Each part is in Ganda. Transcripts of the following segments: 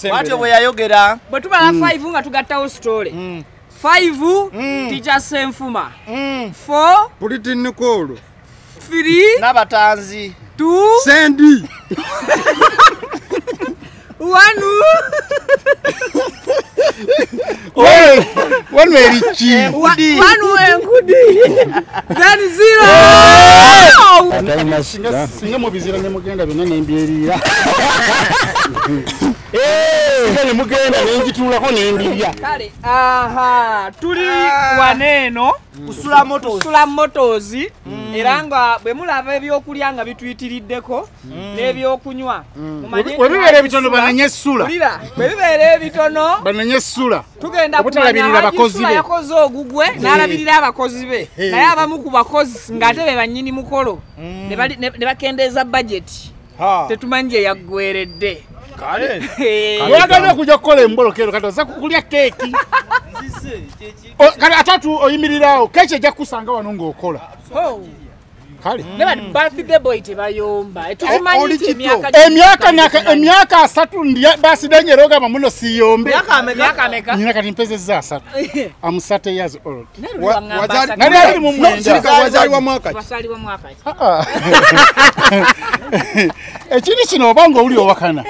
Bwatyo bwe yayogera. Bwe tubala 5 nga tugattawo story. 5 Teacher Senfuma. 4 Puliti Nicole. 3 Nabatanzi. 2 Sandy. 1 One erichi. 1 enkudi. Then 0. Singa mubizira ne mugenda byonna nembyerira. Singa ne mugenda nenjituulako nembirya. Kale aha tuli waneeno kusula motors. Kusula motors era nga bwe mulaba ebyokulya nga bituyitiriddeko n'ebyokunywa. Bwe bibeera ebitono banenye essula. Bwe bibeera ebitono banenye essula. Tugenda obutalabirira abakozi be. Yakoze ogugwe n'alabirira abakozi be. Naye abamu ku bakozi ng'ate be bannyini mukolo ne bakendeeza budget. Tetumanyi gye yaggweredde. Kale. Oyagala okujja kukola embolo kero kati oza kulya keeki. Kale atatu oyimirirawo keeki ejja kukusanga wano ng'okola. Kale. Ne birthday boy tebayomba. Tukimanyi nti emyaka 3 ndi basi danyero ogamba muno siyombe. Myaka ameka? Nina kati mpezezza 3. I'm 30 years old. Nali ali mu mwenda. Wazaliwa mwaka ki? Wazaliwa mwaka ki? Ekiri kino obanga oli owakana.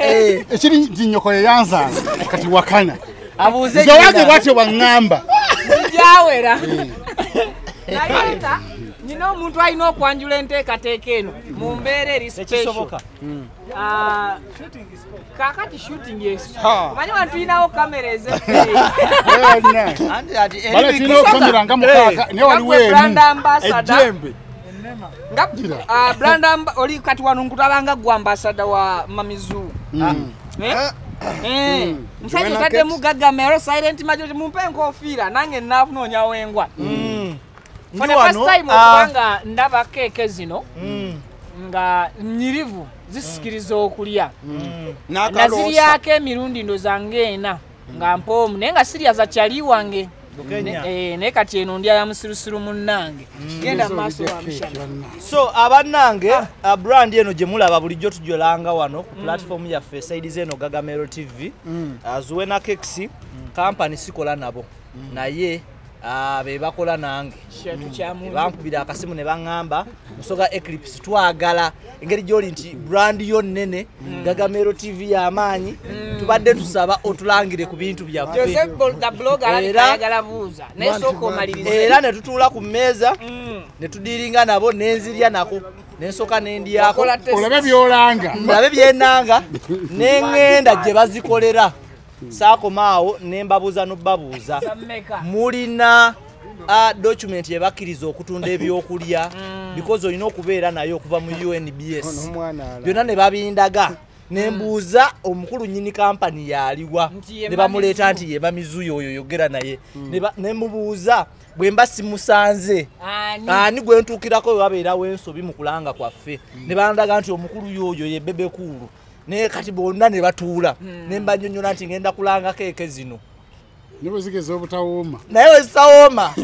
Ekiri nnyoko yeyanzanga kati wakana. Abuuze nze wange bw'atyo bwaŋŋamba. Gyawera. Naye nina omuntu alina okwanjula enteekateeka eno mu mbeera eri special. Kaakati shooting yesu. Omanyi wano tulinawo kamera ez'ebbeeyi. Bale tulinawo kamera nga mukaaga naye waliwo emu. Brand ambassador. Nga brand oli kati wano nkutabanga gwe ambassador wa Mamizu. Musajja otaddemu Gagamel silent majority mumpe enkofiira nange naafunoonyawo engwa. For the first time okubanga ndaba keeke zino nga nnyirivu zisikiriza okulya. Naziryako emirundi ndowooza ng'ena nga mpoomu naye nga sirya za kyali wange. Naye kati eno ndya ya musirusiru munnange. Genda mu maaso wa Mushana. So abannange brand eno gye mulaba bulijjo tujolanga wano ku platform yaffe side zeno Gagamel TV. Zuena Cakes company sikola nabo naye be bakola nange. Bankubira akasimu ne baŋŋamba Musoga Eclipse twagala engeri gy'oli nti brand yo nnene Gagamel TV y'amaanyi tubadde tusaba otulangire ku bintu byaffe. Joseph the blogger alabika ayagala buuza naye sooka omalirize. Era ne tutuula ku mmeeza ne tudiiringa nabo nenzirya nako nensooka nendyako olabe by'olanga ndabe byennanga ne ŋŋenda gye bazikolera. Saakomaawo ne mbabuuza n'obbabuuza mulina document ebakkiriza okutunda ebyokulya because olina okubeera nayo okuva mu UNBS byonna ne babindaga ne mbuuza omukulu nnyini kampani yaliwa ne bamuleeta nti ye Mamizuyo oyo yogera naye ne mubuuza bwe mba simusanze ani gwe ntuukirako we wabeerawo ensobi mu kulanga kwaffe ne bandaga nti omukulu y'oyo ye Bebe Cool. Naye kati bonna ne batuula ne mbanyonnyola nti ngenda kulanga keeke zino. Ne bwe zigeza obutawooma. Naye bwe zitawooma.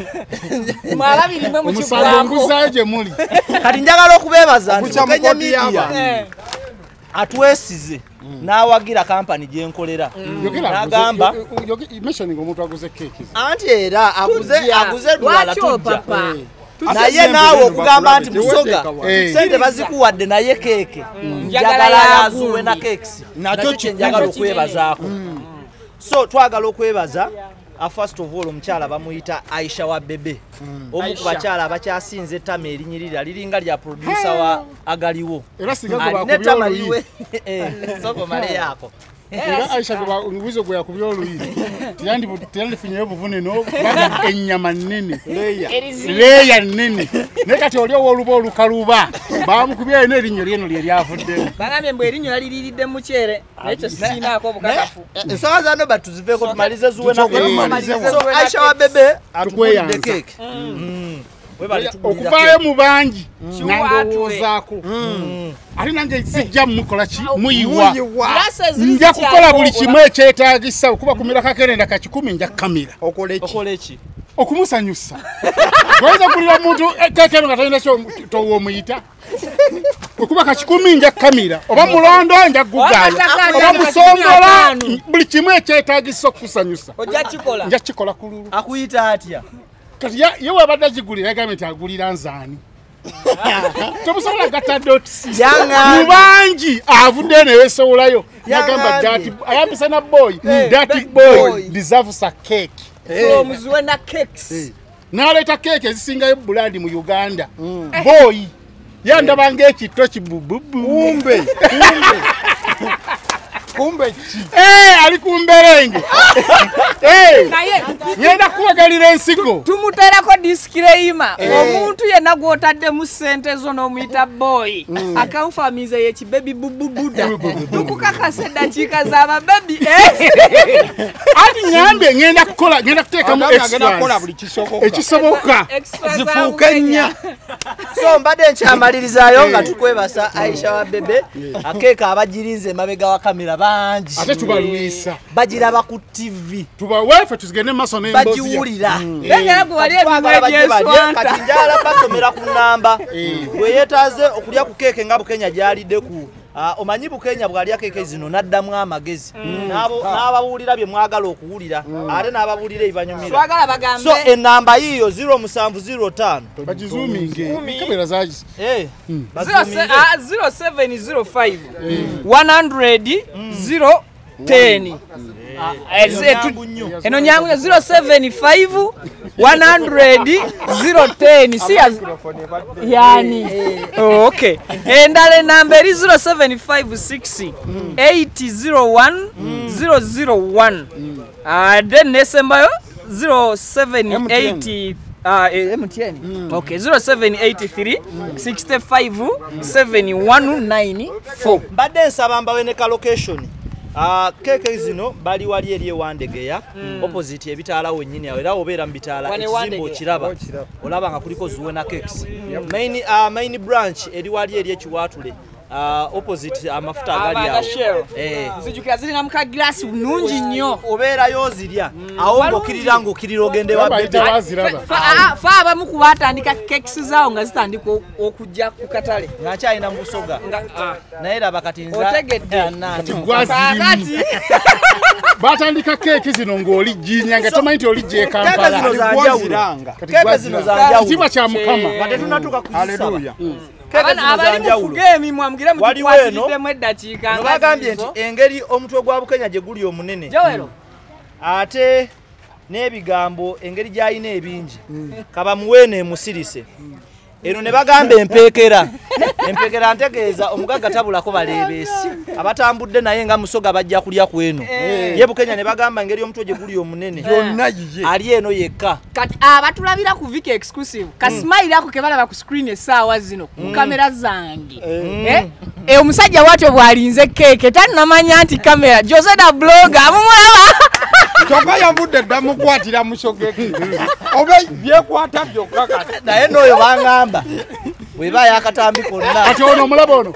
Mwalabirimwe mu Omusango nguzaayo gye muli. Kati njagala okubeebaza nti Bukenya Media atwesize n'awagira kampani gye nkolera. N'agamba mentioning omuntu aguze keeke zino. Anti era aguze lulala tujja. Naye naawe okugamba nti Musoga sente bazikuwadde naye keeke njagala ya Zuena Cakes nakyo kye njagala okwebazaako. So twagala okwebaza first of all omukyala bamuyita Aisha wa Bebe omu ku bakyala abakyasinze ettama erinyirira liringa lya producer wa Agaliwo. Era singa gwe bakubye oluyi. Soko male yako. Era Aisha gwe gwe yakubye oluyi. Tiyandifunyeyo obuvune n'obubanga ennyama nnene. Leeya nnene. Naye kati oli ow'oluba olukaluba bamukubye alina erinnyo lyeno lye lyavuddemu. Bagambye mbu erinnyo yaliriiridde mu muceere naye kyo sirinaako obukakafu. Ensonga za Noba tuziveeko tumalize Zuena. So Aisha wa Bebe atugulidde keeke. Okuvaayo mu bangi nandowoozaako. Ate nange sijja mukola ki muyiwa. Nja kukola buli kimu ekyetaagisa okuba kumira kakerenda ka 10 nja kukamira. Okole ki? Okumusanyusa. Oyinza kugulira muntu keeke eno nga talina ky'omuyita. Okuba kakikumi nja kukamira oba mulondo nja kugugaaya oba musongola buli kimu ekyetaagisa okukusanyusa. Ojja kikola. Nja kikola ku lulu. Akuyita atya? Kati ye wabadde agigulira yagambye nti agulira nzaani. Tomusobola gatta dots. Mubangi avuddeyo ne yeesowolayo. Yagamba dirty ayambisa na boy. Dirty boy deserves a cake. From Zuena Cakes. N'aleeta keeke ezisingayo bulandi mu Uganda. Boy yandaba ng'ekitto kibububu. Kumbe. Kumbe ki? Ali ku mberenge. Naye ngenda kubagalira ensigo. Tumuteerako disclaimer. Omuntu yenna gw'otaddemu ssente zo n'omuyita boy. Akanfamize ye kibebi bububuda. Tukukakasa eddakiika z'ababebi. Ati ngambye ngenda kukola ngenda kuteekamu extras. Buli kisoboka. Ekisoboka. Zifuuke nnya. So mbadde nkyamalirizaayo nga tukwebasa Aisha wa Bebe. Akeeka abagirinze emabega wa kamera bangi. Ate tubalwisa. Bagiraba ku TV. Tubaweefe tuzigende mu maaso n'emboozi. Bagiwulira. Bengera gwe wali ebimwe by'eswanta. Kati njala basomera ku nnamba. Bwe yeetaaze okulya ku keeke nga Bukenya gy'alidde ku. Omanyi Bukenya bw'alya keeke zino n'addamu amagezi. N'ababuulira bye mwagala okuwulira. Ate n'ababuulira ebibanyumira. Twagala bagambe. So ennamba yiyo 0705. Bagizuuminge. Kamera zaagi. 0705 100 010. Eno nyangu 075 100 010. Si yani. Okay. Endala enamba eri 0756 801 001. Then nesembayo 078 MTN. Okay, 0783 65 7194. Mbadde nsaba mbawe ne ka location. Keeke zino bali wali eri ewandegeya opposite ebitaala wennyini awo era obeera mu bitaala ekizimbe okiraba olaba nga kuliko Zuena Cakes. Main branch eri wali eri ekiwaatule opposite amafuta agali awo. Nzijukira zirina mu ka glass nnungi nnyo. Obeerayo ozirya awo ng'okkirira ng'okkirira ogende wa Bebe. Fa abamu ku baatandika cakes zaawo nga zitandika okujja ku katale. Nga nkyalina mu Busoga. Naye laba kati nza otegedde. Kati batandika keeki zino ng'oli jjinya nga tomanyi nti oli jja e Kampala. Keeke zino za njawulo. Kitiibwa kya Mukama. Nga tetunnatuuka kuzisaba. Abali mufuge emimwa mugire mutukwatiriddemu eddakiika nga bagambye nti engeri omutwe gwa Bukenya gye guli omunene ate n'ebigambo engeri gy'alina ebingi kaba muweeno emusirise. Eno ne bagamba empeekera. Empeekera ntegeeza omugagga tabulako baleebeesi abatambudde naye nga Musoga bajja kulya ku eno. Ye Bukenya ne bagamba engeri omutwe gye guli omunene yonna yiye ali eno yekka. Kati abatulabira ku Viki Exclusive ka smile ako ke balaba ku screen essaawa zino ku kamera zange. Omusajja watyo bw'alinze keeke tannamanya nti kamera Jose da blogger amumulaba. Kyokka yavudde dda mukwatira musogeke oba byekwata byokka kati. Naye n'oyo bangamba bw'eba y'akatambi konna. Kati ono omulaba ono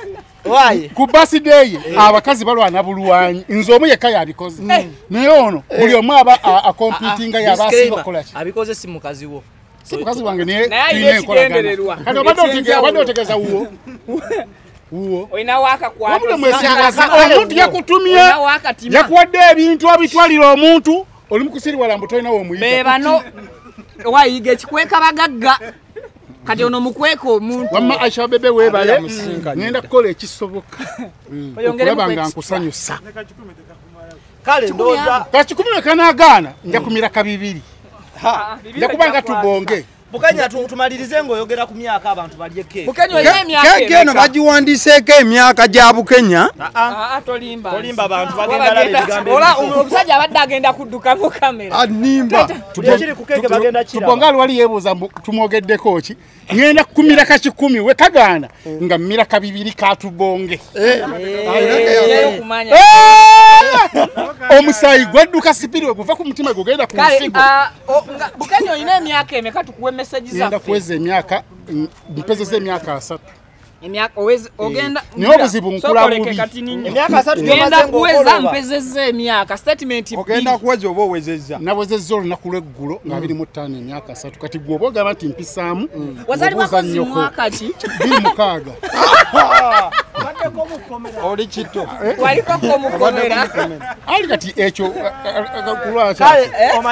ku birthday abakazi balwana bulwanyi nze omu yekka yabikoze naye ono buli omu aba akompitinga yaba asinga okukola ki. Abikoze si mukazi wo. Si mukazi wange naye tulina enkolagana. Kati obadde otegeeza wuwo. Wuwo. Omuntu yakutumye yakuwadde ebintu abitwalira omuntu oli mukusiriwala mbu tolina w'omuyita. Be bano wayiga ekikweka bagagga. Kati ono mukweka omuntu. Wamma Aisha Bebe weebale ngenda kukola ekisoboka okulaba nga nkusanyusa. Kale ndowooza kakikumi we kanaagaana nja kumira kabibiri. Nja kuba nga tubonge. Bukenya tumalirize ng'oyogera ku myaka abantu balye keeke. Bukenya olina emyaka keeke eno bagiwandiiseeko emyaka gya Bukenya. Tolimba. Tolimba abantu bagenda laba ebigambo. Ola omusajja abadde agenda kudduka mu kamera. Annimba. Ekiri ku keeke bagenda kiraba. Tubonga wali yeebuuza mbu tumwogeddeko ki? Ngenda kukumira kakikumi we kagaana nga mmira kabibiri katubonge. Omusaayi gwadduka sipiri we guva ku mutima gugenda ku nsigo. Bukenya olina emyaka emeka tukuwe message Ngenda zaffe? Kuweza emyaka mpezeza emyaka 3. Emyaka owezi ogenda naye obuzibu nkula bubi. Emyaka 3 gy'omaze ng'okuweza mpezezza emyaka statement ogenda kuweza oba owezezza. Nawezezza olunaku lw'eggulo nga 25 emyaka 3 kati gwe oba ogamba nti mpisaamu wazaalibwa mwaka ki? 26. Oli kito waliko mukomera ali kati ekyo kulwaki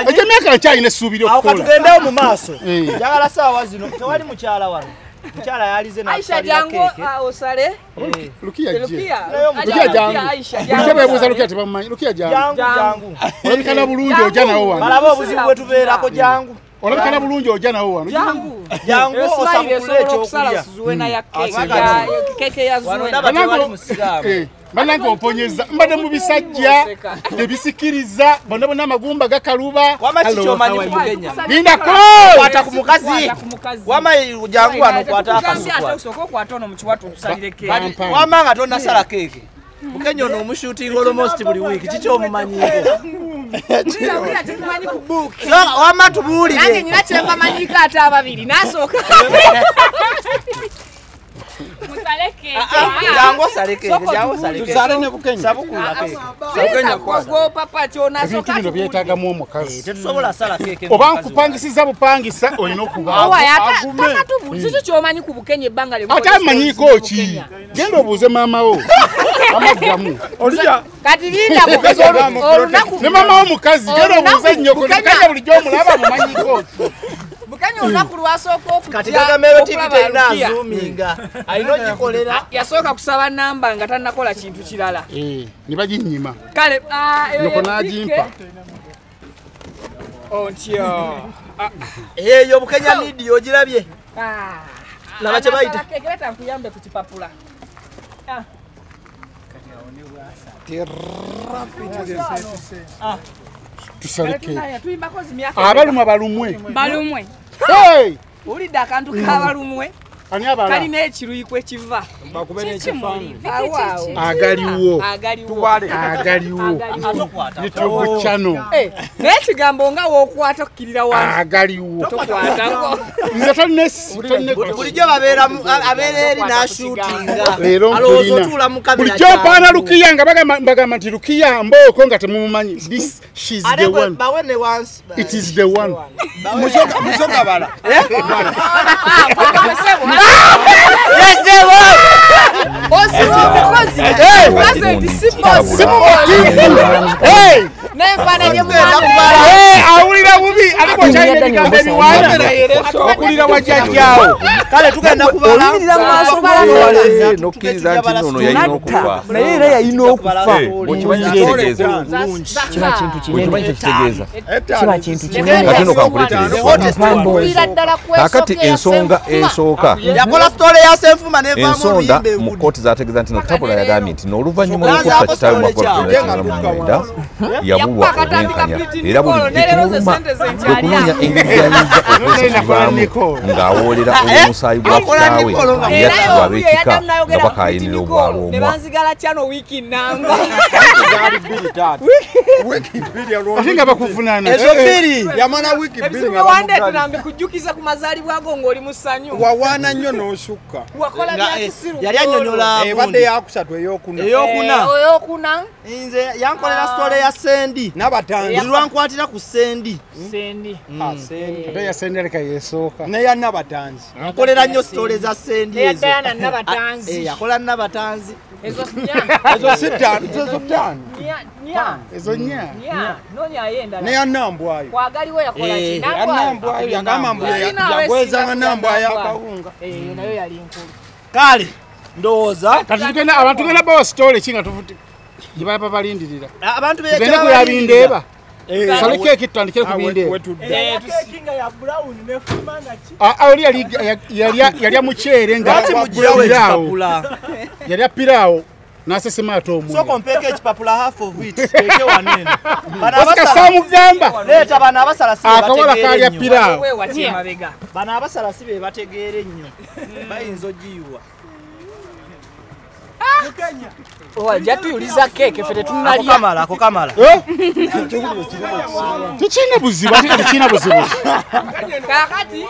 ekyo emyaka nkyalina essuubi ly'okukola. Awo katugendewo mu maaso. Njagala ssaawa zino tewali mukyala wano. Mukyala yalize Aisha jangu osale. Lukia Lukia jangu. Lukia bebuuza Lukia tebamumanyi. Lukia jangu. Jangu. Olabikana bulungi ojja nawo wano. Balaba obuzibu bwe tubeerako jangu. Olabikana bulungi ojja nawo wano. Jangu. Jangu osabukule ekyokulya. Zuwena ya keke ya Zuwena. Bano musiraamu. Banange omponyeza mbadde mu bisajja tebisikiriza bonna bonna amagumba gakaluba. Wama kiki omanyi ku Bukenya? Lindako! Kwata ku mukazi. Wama jangu wano kwata akasuku. Osooka okwata ono mu kiwato otusalire keeke. Wama nga tonnasala keeke. Bukenya ono omushutinga almost buli wiiki kiki omumanyiiko? Wama tubuulire. Nange nina kye mbamanyiko ate ababiri nasooka. Jangu osale keeke, jangu osale keeke. Tusale ne Bukenya. Sabukula keeke. Bukenya kwa papa ky'onasooka. Ebintu bino byetaagamu omukazi. Tetusobola sala keeke. Oba nkupangisiza bupangisa olina okuba. Kiki ky'omanyi ku Bukenya ebbanga lye Ate amanyiiko ki? Genda obuuze maama wo. Amagwamu. Kati linda olunaku. Ne maama wo mukazi genda obuuze nnyoko. Bukenya bulijjo omulaba amumanyiiko ki? Bukenya olunaku lwasooka okujja kati Gagamero TV terina azuuminga alina ogikolera. Yasooka kusaba namba nga tannakola kintu kirala. Ne baginnyima. Kale nnyoko n'agimpa. Ontyo. Eyo Bukenya media ogirabye. Laba kye bayita. Leeta nkuyambe ku kipapula. Tusale keeke. Abalumwa balumwe. Balumwe. Hey! Owulidde akantu k'abalumwe kalina ekiruyi kwe kiva. Agaliwo. Agaliwo. YouTube channel. Naye ekigambo nga w'okwata okukkirira wansi. Agaliwo. Tokwatako. Nze tonnesi. Bulijjo abeera eri n'ashutinga. Leero Alowooza otuula mu kamera. Bulijjo mpaana Lukiya nga bagamba nti Lukiya mbooko nga temumumanyi. This she's the one. Bawe ne wansi. It is the one. Musoga bala. Awulira bubi ariko kyalina ebigambo ebiwaana okulira wajjajjaawo. Kale tugenda kubala nokkiriza nti ono yalina okufa naye era yalina okufa. Kiba kintu kinene, kiba kintu kinene. Kati no kankuleeterere kaakati ensonga esooka yakola story ya Senfuma nevaamu ensonda oluyimba mu kkooti zategeeza nti no Tabula yagambye nti n'oluvannyuma lw'okutta kitaawe mu mwaka gwa 1989 yabulwa obwenkanya era bulijjo kimuluma kwe kunoonya engeri gy'ayinza okwesa kivaamu ng'awoolera olw'omusaayi gwa kitaawe eyattibwa ab'ekika nga bakaayinira obwalwomwa. Ne banzigala kyano wiiki nnamba. Ate nga bakuvunaana. Ezo bbiri. Yamala wiiki bbiri nga wandeetera mbikujjukiza ku mazaalibwa go ng'oli mu ssanyu. Wawaana nnyo n'osukka. Wakola bya kisiru. Yali annyonnyola ebadde yakusatu eyokuna. Eyokuna. Nze yankolera story ya Sendi. Nabatanzi. Lwankwatira ku Sendi. Sendi. Ate ya Sendi aleka yesooka. Neya Nabatanzi. Nkolera nnyo story za Sendi ezo. Neya Diana Nabatanzi. Yakola Nabatanzi. Ezo nnya. Ezo si ttaano, ezo ttaano. Nnya. Ezo nnya. Nnya. Noonya ayenda. Neya Nambwayo. Kwagaliwo yakola ki? Nambwayo yagamba mbu yagwezanga Nambwayo akawunga. Eyo nayo yali nkulu. Kale ndowooza kati tugenda abantu tugenda bawa story ki nga tuvuti gye baba balindirira. Abantu tugende ku ya Bindeeba. Sale keeki tutandikire ku Bindeeba. Oli yalya muceere nga yalya piraawo n'asesema ate omuliro. Sooka ompeeko ekipapula half of it kiteeke wano eno. Oscar saamugamba. Leeta bano abasala si be Akawala bategeera kaalya ennyo. piraawo. Bano abasala si be bategeera ennyo. Bayinza ogiyiwa. Ojja tuyuliza keeke ffe tetunnalya. Ako kamala, ako kamala. Tekirina buzibu, ate tekirina buzibu. Kaakati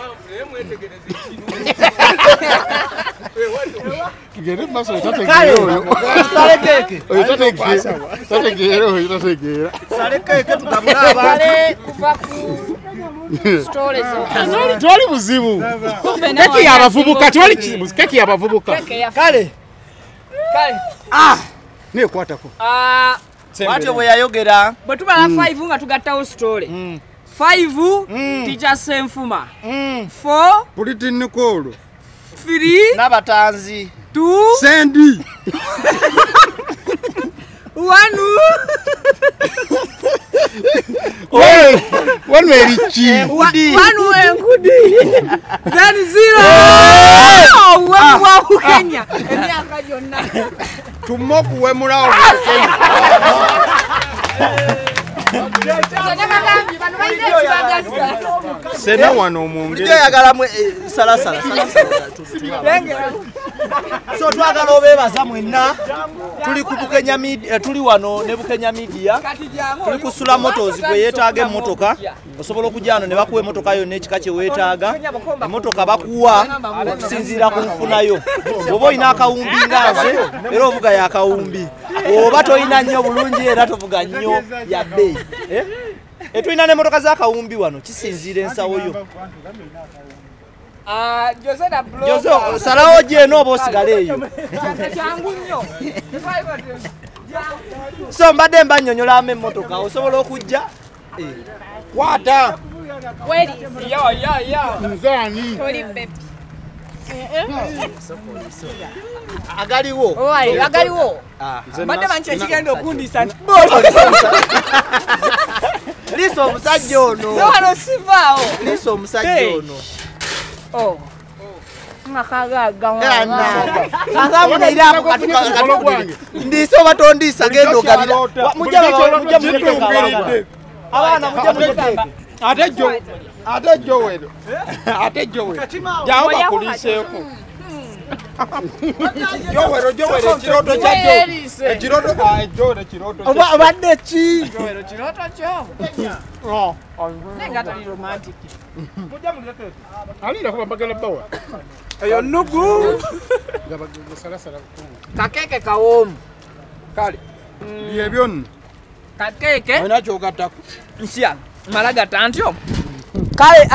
Tugende mu maaso tategeera oyo. Sale keeke. Oyo tategeera. Tategeera oyo tategeera. Sale keeke tugabule abantu. Sale kuva ku stories. Tewali buzibu. Keki y'abavubuka tewali kizibu. Keki y'abavubuka. Kale. Kale. Ah! Neekwatako. Ah, bw'atyo bwe yayogera. Bwe tumala 5 nga tugattawo story. 5 Teacher Senfuma. 4 Puliti Nicole. 3 N'abatanzi. 2 Sandy. 1 Wano eri ki? 1 enkudi. Then 0. Wa Kenya. Emyaka gyonna. Tumoku wemulawo. Sena wano omwongere. Njagala mwe salasala. So twagala obeebaza mwenna. Tuli ku Bukenya Media, tuli wano ne Bukenya Media. Tuli kusula Motors gwe yeetaaga emmotoka. Osobola okujja wano ne bakuwa emmotoka yonna ekika kye weetaaga. Emmotoka bakuwa okusinziira ku nfunayo. Bw'oba olina akawumbi nga nze, era ovuga ya kawumbi. Oba tolina nnyo bulungi era tovuga nnyo ya bbeeyi. Tulina n'emmotoka z'akawumbi wano, kisinziira ensawo yo. Jose na blog. Jose, salawo gyeno oba osigale eyo. Kyangu nnyo. So mbadde mbannyonnyolamu emmotoka, osobola okujja. Kwata. Ya. Nze ani? Toli baby. Agaliwo. Owai, agaliwo. Mbadde manchi ekigenda okundisa nti Liisa omusajja ono. Nze wano sivaawo. Liisa omusajja ono. Oh. Ndiisa oba tondiisa genda ogabira. Mujja muteeke abaana mujja muteeke. Ate Joel. Ate Joel. Jawo bakuliiseeko. Joel ekiroto kya Joel. Ekiroto Joel ekiroto. Oba obadde ki? Joel ekiroto kyo. Naye nga tali romantic. Mujja muteeke. Alira kuba mbagala bawa. Eyo nnugu. Kakeeke kawoomu. Kale. Byebyo nno. Kakeeke. Olina ky'ogattako. Nsya. Mala gatta ntyo. Kale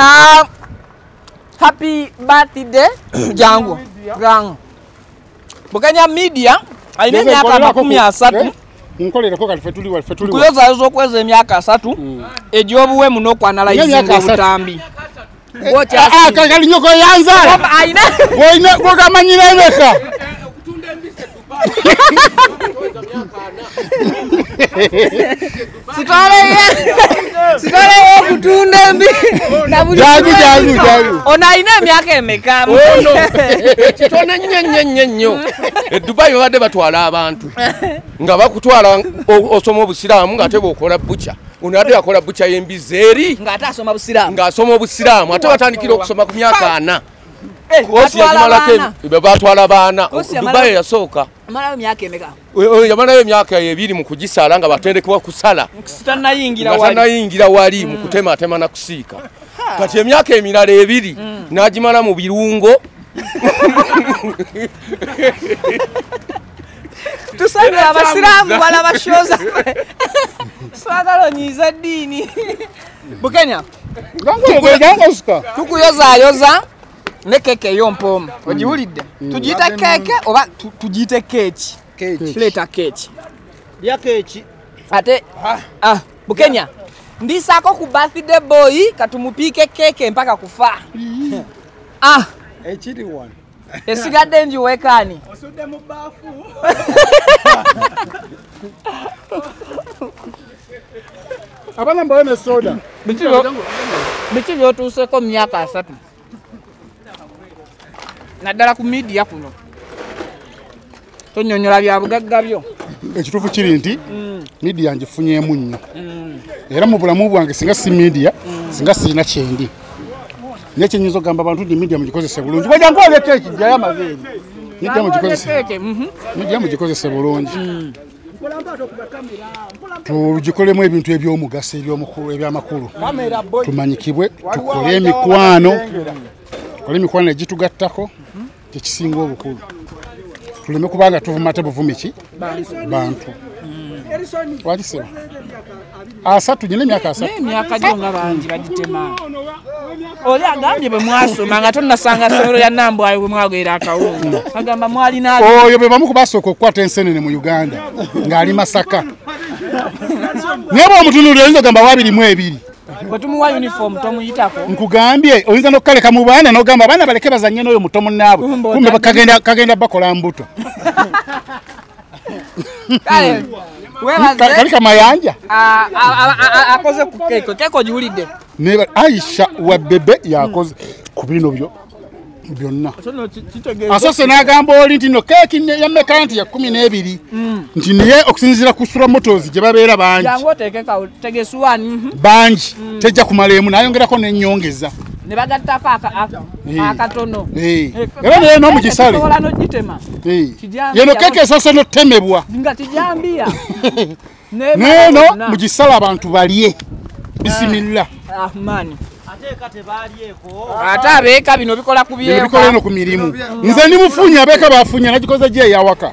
happy birthday jangu. Jangu. Bukenya Media alina emyaka 30. Nkolerako kali fetuli wali fetuli. Kuyoza okweza emyaka 3 egy'obuwemu n'okwanalayizinga obutambi. Kali nyoko yanzala. Alina. Woina gogamanyira emeka. Okutunda embisi e Dubai. Sitole okutunda embisi. Jangu. Ono alina emyaka emeka? Ono ekitone nnyo nnyo. E Dubai babadde batwala abantu nga bakutwala osoma obusiraamu ng'ate bw'okola butcher. Ono ate yakola butcher y'embizzi eri ng'ate asoma busiraamu. Ng'asoma obusiraamu ate batandikira okusoma ku myaka 4. Kosi yagimalako batwala baana. Dubai yasooka. Amalayo emyaka emeka? Yamalayo emyaka 2 mu kugisala nga batendekebwa kusala. Tanayingira wali mu kutematema na kusiika. Kati emyaka emirala 2 n'agimala mu birungo. Tusabire abasiraamu balaba shoza. Swagala onyiiza eddiini. Bukenya. Tukuyozayoza ne keeke ey'ompoomu. Ogiwulidde? Tugiyite keeke oba tugiyite keeki? Leeta keeki. Lya keeki. Ate Bukenya. Ndisaako ku birthday boy katumupiike keeke mpaka kufa. Ekiri wano. Esigadde njiwekaani. Osudde mu bbaafu. Abaana mbawe ne soda. Biki by'otuuseeko mu myaka 3? Naddala ku media kuno. Tonnyonnyola bya bugagga byo. Ekituufu kiri nti media ngifunyeemu nnyo. Era mu bulamu bwange singa si media, singa sirina kyendi. Naye kye nnyinza okugamba abantu nti media mugikozese bulungi. Bw'ojja nkuwa keeki ggyayo amabeere. Media mugikozese. Media mugikozese bulungi. Tugikolemu ebintu eby'omugaso ebyamakulu. Tumanyikibwe, tukole emikwano. Tukole emikwano egitugattako, kye kisinga obukulu. Tuleme kubanga tuvuma tebuvumi ki bantu. Wakisema 30 nyine emyaka 30. Emyaka gyo nga bangi bagitema. Oli agambye bwe mwasoma nga tonnasanga ssomero lya Nambwayo bwe mwagwera akawunga. Agamba mwalina oyo bwe bamu kubasooka okukwata ensenene mu Uganda ng'ali Masaka. Naye bw'omutunuulira oyinza ogamba 22. Bwe tumuwa uniform tomuyitako. Nkugambye oyinza n'okukaleka mu baana n'ogamba abaana baleke bazannye n'oyo muto munnaabwe. Kumbe kagenda bakola mbuto. Kale webaze. Kali kamayanja. Akoze ku keeko. Keeko ogiwulidde. Aisha wa bebe yakoze ku bino byo byonna. Asose n'agamba oli nti no keeki ya mmeka nti ya 12. Nti naye okusinziira ku Sura Motors gye babeera bangi. Jangu oteekeka tege essuwaani. Bangi tejja kumala emu n'ayongerako n'ennyongeza. Ne bagattako akatono. Era naye n'omugisale. Yeno keeki esoose n'okutemebwa. Nga kijambiya. Neeno mugisale abantu balye. Bisimillah. Ahmani. Ate tebalyeko. Ate abeeka bino bikola ku byeka. Bikola eno ku mirimu. Nze ndi mufunye abeeka bafunye nagikoze gye eyawaka.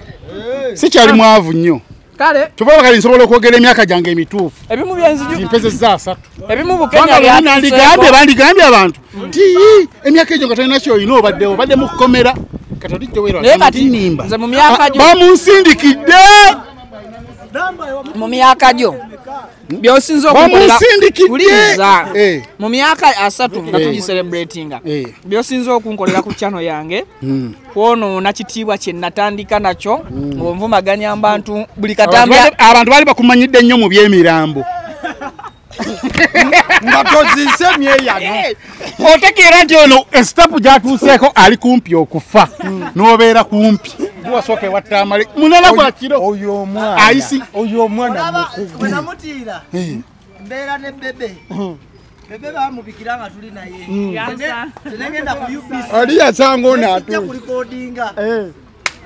Sikyali mwavu nnyo. Kale. Tuba kali nsobola okwogera emyaka gyange emituufu. Ebimu byenziju. Mpezezza 3. Ebimu Bukenya bya. Bandigambye abantu. Nti emyaka egyo nga tolina ky'olina obaddewo obadde mu kkomera. Kati olijja weerwa. Naye kati nze mu myaka gyo. Bamunsindikidde. Mu myaka gyo. Byosinza okukolera kuliza mu myaka 30 nga tugiselebratinga byosinza okunkolera ku channel yange kwonoona kitiibwa kye natandika nakyo ng'onvumaganya abantu buli katambi abantu bali bakumanyidde nnyo mu by'emirambo nga toziise myeyano otegeera nti ono esitapu gy'atuuseeko ali kumpi okufa n'obeera kumpi wasooka ewa Tamale munana gwa kiro oyo omwana mukugu bwe namutiira mbeera ne bebe bebe bamubikira nga tuli naye tenegenda ku UBC oli yasanga ono atuuse kulikodinga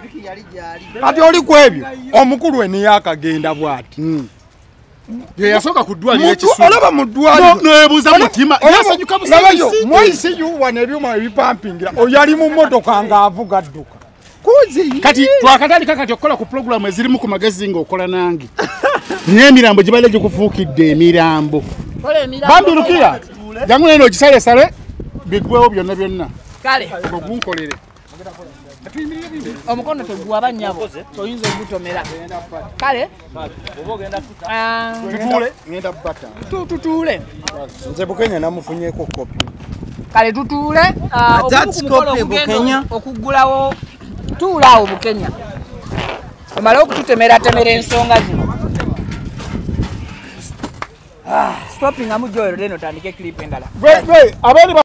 Viki yali gyali kati oli ku ebyo omukulu we niye akagenda bw'ati ye yasooka ku ddwaliro ekisulo olaba mu ddwaliro neebuuza mutima yasanyuka busanyusi mu ICU wano ebyuma ebipampingira oyo ali mu mmotoka ng'avuga dduka. Kati twakatandika kati okukola ku pulogulaamu ezirimu ku magezi ng'okola nange n'emirambo gibadde gikufuukidde emirambo. Bambirukira jangu neno ogisalesale biggwewo byonna byonna. Kale ogunkolere omukono teguwaba nnyabo toyinza ogutomera. Kale tutuule ngenda bbata tutuule. Nze Bukenya namufunyeeko kopi. Kale tutuule ogumu ku mukolo ogugenda okuggulawo tuula awo Bukenya omale okututemeratemera ensonga zino. Stopping amu Joel leno tandike clip endala. Abeeri.